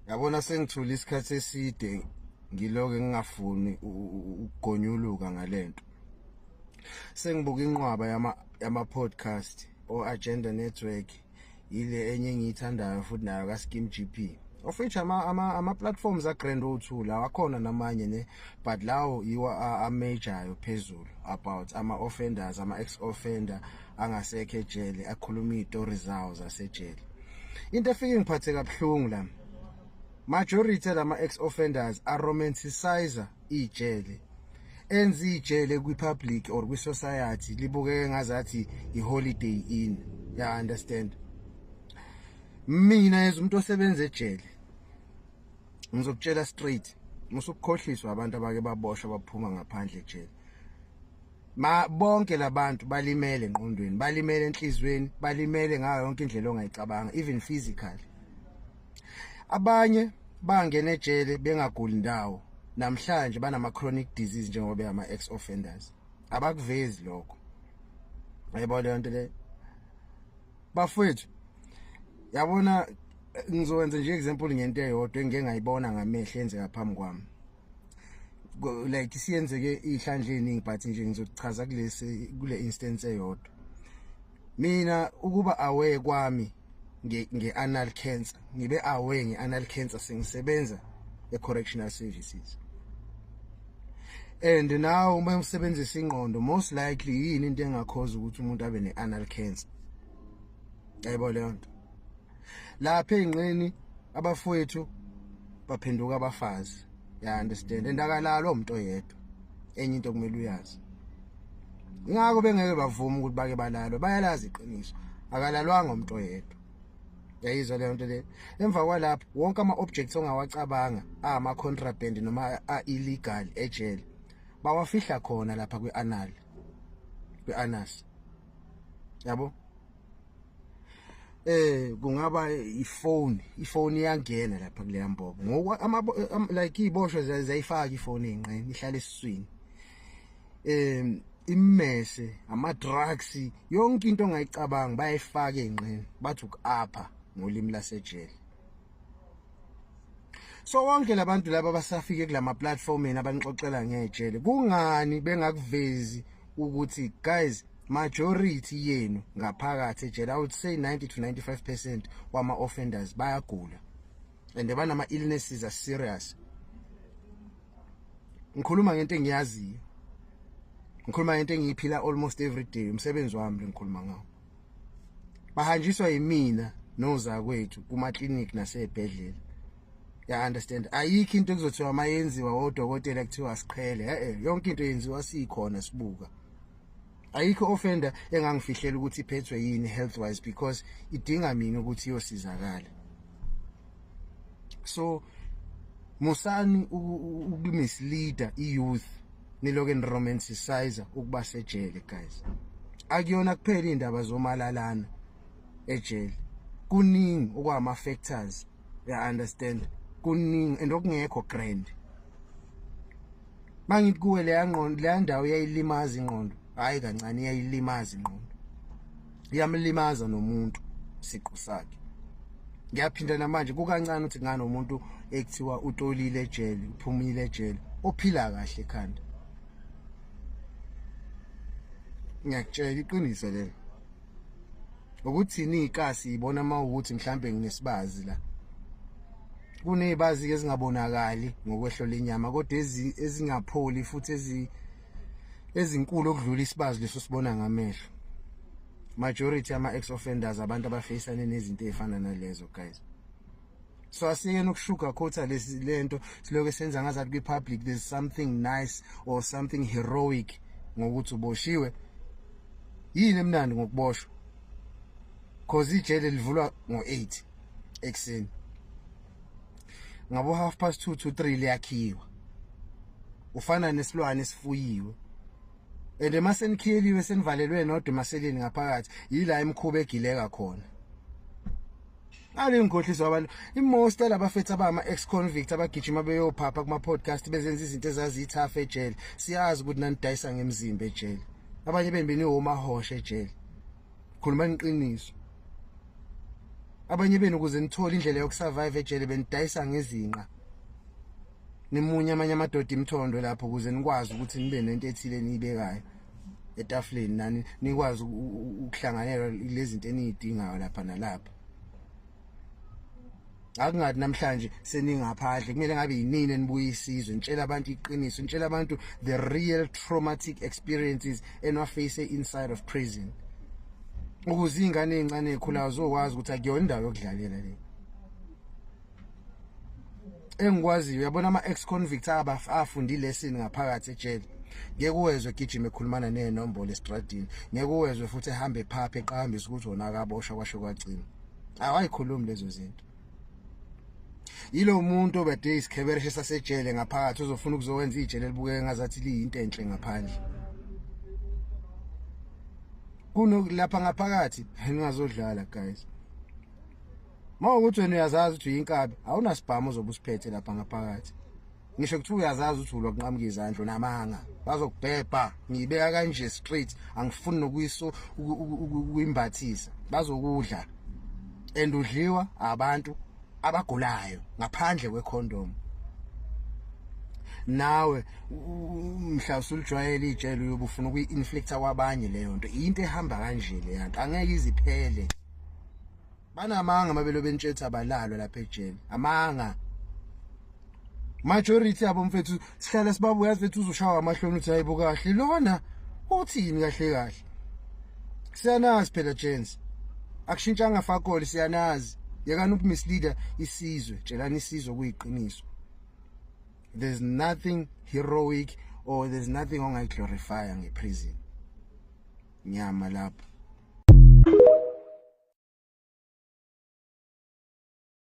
Yabona, sengithule isikhathi eside, ngiloke ngingafuni ukugonyuluka ngalento. Sengibuka inqwaba yama podcast o Agenda Network, ile enye engiyithandayo futhi nayo ka Skim GP, of which ama platforms a grand O2 lawa akhona namanye ne, but lawo yiwa a major phezulu about ama offenders, ama ex offender angasekho ejele, akhuluma izitori zawo zasejele. Into efike ngiphathe kabuhlungu la, majority lama ex offenders a romanticize ijele, enza ijele kwi-public or kwi-society libukeke ngazathi i-Holiday Inn, ya understand? Mina as umuntu osebenza ejele ngizokutshela straight, musukukhohliswa abantu abake baboshwa baphuma ngaphandle ejele. Ma bonke labantu balimele engqondweni, balimele enhlizweni, balimele ngayo yonke indlela ongayicabanga, even physically. Abanye bangena ejele bengaguli ndawo, namhlanje banama chronic disease njengoba beyama ex offenders. Abakuvezi lokho, ayibona leyo nto le, bafowethu. Yabona, ngizokwenza nje example ngento eyodwa engike ngayibona ngamehlo enzeka phambi kwami. Like, siyenzeke ihlandla eningi, but nje ngizochaza kulesi kule instance eyodwa. Mina ukuba aware kwami nge-anal cancer, ngibe aware nge-anal cancer sengisebenza e-correctional services. And now uma usebenzisa ingqondo, most likely yini into engakhoza ukuthi umuntu abe ne-anal cancer? Yayibona leyo nto lapha ey'nqeni, abafowethu baphenduka abafazi, ya understand? And akalalwa umuntu oyedwa. Enye into kumele uyazi, ingakho bengeke bavume ukuthi bake balalwe, bayalazi iqiniso, akalalwanga umuntu oyedwa. Yayizwa leyo nto le. Emva kwalapho, wonke ama-objects ongawacabanga ama-contraband noma a-illegal ejele bawafihla khona lapha kwi-anal, kwi-anus, yabo. Kungaba ifone iyangena lapha kuleya mbobo ngoku ama like iboshwe ziyayifaka ifone ey'nqeni, ihlala esiswini. Immese, ama drugs, yonke into ongayicabanga bayayifaka ey'nqeni, bathi uku-apha ngolimi lasejele. So wonke labantu laba basafike kulama platformeni abanixoxela ngejele, kungani bengakuvezi ukuthi, guys, majority yenu ngaphakathi ejele, I would say 90 to 95% wama offenders bayagula and banama illnesses are serious? Ngikhuluma ngento engiyaziyo, ngikhuluma ngento engiyiphila almost every day, umsebenzi wami lengikhuluma ngawo. Bahanjiswa yimina nozakwethu kuma clinic nasebhedlela, ya understand? Ayikho into ekuzothiwa mayenziwa odokotela kuthiwa siqhele. Yonke into yenziwa sikhona sibuka. Ayikho offender engangifihlela ukuthi iphethwe yini health wise, because idinga mina ukuthi iyosizakala. So musani ukumisleada i-youth, niloke niromanticize ukuba sejele. Guys, akuyona kuphela indaba zomalalana ejele, kuningi okwama factors, ya understand? Kuningi and okungekho grand. Mangithi kuwe, leya ngqondo, leya ndawo iyayilimaza ingqondo, hayi kancane, iyayilimaza ingqondo, iyamlimaza nomuntu siqu sakhe. Ngiyaphinda namanje, kukancane ukuthi nganomuntu ekuthiwa utolile ejele, uphumile ejele, ophila kahle ekhanda. Ngiyakutshela iqiniso lelo, ukuthini ikasi ibona mawukuthi mhlambe nginesibazi la. Kunezibazi ke ezingabonakali ngokwehlo lenyama, kodwa ezingapholi futhi ezinkulu okudlula isibazi leso sibona ngamehlo. Majority ama ex offenders, abantu abafeyisane nezinto ezifana nalezo, guys. So asiyeni ukusugarcoata lesi lento, siloke senza ngazathi kwi-public there's something nice or something heroic ngokuthi uboshiwe. Yini emnandi ngokuboshwa? 'Cause ijele livulwa ngo-8 ekuseni, ngabo 2:30 to 3 liyakhiwa. Ufana nesilwane esifuyiwe, and emasenikhieliwe, senivalelwe nodwa emaseleni ngaphakathi, yila imkhuba egileka khona. Ngale ngikhohliswa abantu, imost labafethu abama ex convict abagijima beyophapha kuma podcast bezenza izinto ezazithafa ejele. Siyazi ukuthi nanidayisa ngemzimba ejele, abanye benu beniwomahosha ejele. Khuluma iqiniso. Abanye benu ukuze nithole indlela yokusurvive ejele benidayisa ngezinqa, nimunye amanye amadoda imithondo lapho ukuze nikwazi ukuthi nibe nento ethile eniyibekayo etafuleni, nani nikwazi ukuhlanganela lezi zinto eniyidingayo lapha nalapha. Akungathi namhlanje seningaphandle, kumele ngabe yinini enibuya isizwe, nitshela abantu iqiniso, nitshela abantu the real traumatic experiences eniwaface inside of prison, ukuze iy'ngane ey'ncane ey'khulayo zokwazi ukuthi akuyona indawo yokudlalela le. Engikwaziyo, uyabona, ama-ex convicts afunda ilesson ngaphakathi ejele, ngeke uwezwe egijima ekhulumana ney'nombolo estradini, ngeke uwezwe futhi ehambe ephapha eqhakambisa ukuthi wona akaboshwa kwasho kwagcina. Awayikhulumi lezo zinto. Yilo muntu obede isikhebereshe sasejele ngaphakathi uzofuna ukuzowenza ijele elibukeka ngazathi liyinto enhle ngaphandle. Kuno lapha ngaphakathi ningazodlala, guys. Mawukuthi wena uyazazi ukuthi uyinkabi, awunasibhamu ozobe usiphethe lapha ngaphakathi. Ngisho kuthiwa uyazazi ukuthi ulwa kunqamuka izandla, unamanga, bazokubhebha. Ngiyibeka kanje straight, angifuni nokuyiso ukuyimbathisa. Bazokudla, and udliwa abantu abagulayo ngaphandle kwecondom. Nawe mhla usulijwayele ijele, uyobe ufuna ukuyi-inflicta kwabanye leyo nto. Into ehamba kanje le nto angeke iziphele. Banamanga mabelo bentshetha abalalwa lapha ejele, amanga. Majority yabo, mfethu, sihlala sibabuya, mfethu, uzoshawa amahloni uthi, "Hayibo, kahle lona uthini kahle kahle?" Siyanazi phela, gents, akushintshanga fakoli, siyanazi. Yekani ukumisleada isizwe, tshelani isizwe kuyiqiniso. There's nothing heroic or there's nothing ongayiglorifya ngeprison. Nyama lapho.